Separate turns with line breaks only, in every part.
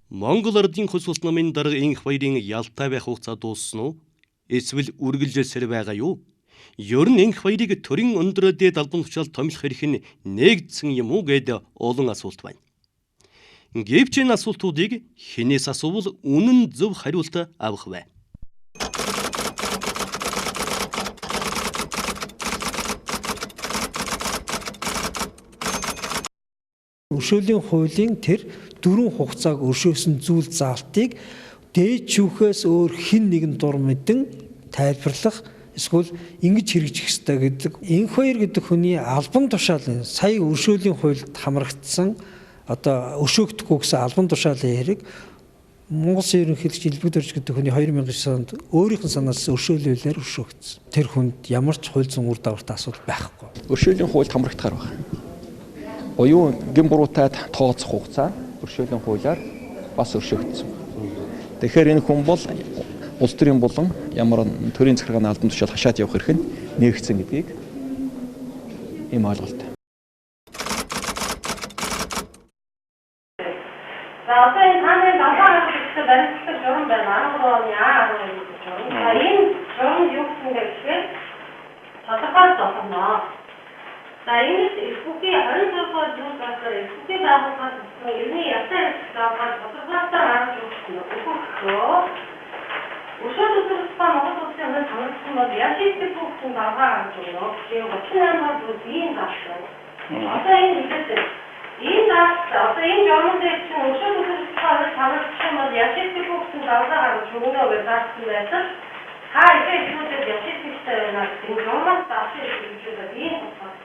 Монгол Ардын Хөлсөлт намын дарга Инх баярын ялтай байх хугацаа дууссан уу? Эсвэл үргэлжилсээр байгаа юу? Ер нь Инх баярыг төрийн өндөр дэд албан тушаал томилох эрх нь нээгдсэн юм уу гэд олон асуулт байна. Гэвч энэ асуултуудыг хэнээс асуувал үнэн зөв хариулт авах вэ?
Өршөөлийн хуулийн тэр дөрвөн хугацааг өршөөсөн зүйл заалтыг дээд шүүхээс өөр хэн нэгэн дур мэдэн тайлбарлах эсвэл ингэж хэрэгжих ёстой гэдэг. Инх баяр гэдэг хүний албан тушаалын сая өршөөлийн хуульд хамрагдсан одоо өршөөгдөхгүй гэсэн албан тушаалын хэрэг Монгол Улсын ерөнхийлөгч Элбэг Дорж гэдэг хүний 2009 онд өөрийнх нь санаас өршөөлийн хуулиар өршөөгдсөн. Тэр хүнд ямар ч хууль зүйн үр дагавартай асуудал байхгүй.
Өршөөлийн хуульд хамрагдахаар байна. Буюу гэм буруутай тооцох хугацаа өршөөлийн хуулиар бас өршөөгдсөн. Тэгэхээр энэ хүн бол улс төрийн болон ямар төрийн захиргааны албан тушаал хашаад явах эрх нь нээгдсэн гэдгийг ийм ойлголт.
За одоо энэ та нарын давлаа гаргах баримтлах журам байна. 13 оны А11 гэдэг журам. За энэ журамд юу гэсэн бэ гэхээр тодорхой болгоно. За энэс эрхүүгийн 26 дугаар зүйл болохоор эрхүүгийн байгууллагаас өгсөн ерний ясаа эрх давгаар тодорхойлолтоор гаргаж өгөх нь өгөхөө. Өшөө төсөвлөлтөөр Монгол улсын хувьд хамрагдсан бол яшигтэй бүх давгаа гаргаж өгнө. Тэгээ 38 дугаар зүйл ийм гарсан. Одоо энэ хэлээд энэ заалт одоо энэ журман дээр чинь өшөө төсөвлөлтөөр хамрагдсан бол яшигтэй бүх давгаа гаргаж өгнө гэж заасан байсан. Та ихээ ихүүдэд яшигтэй байна гэдэг энэ журмаас заасан гэж байна. Ийм утгаар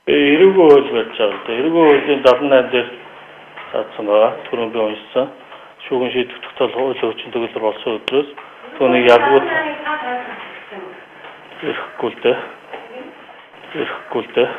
Эрүүгөө хууль байж байгаа л да. Эрүүгөө хуулийн 78 дээр заасан байгаа. Түрүүн би уншсан. Шүүгэн шийдэх тогтоол хууль хөгжин төгөлдөр болсон өдрөөс түүнийг ялгууд ирэхгүй л дээ. Ирэхгүй л дээ.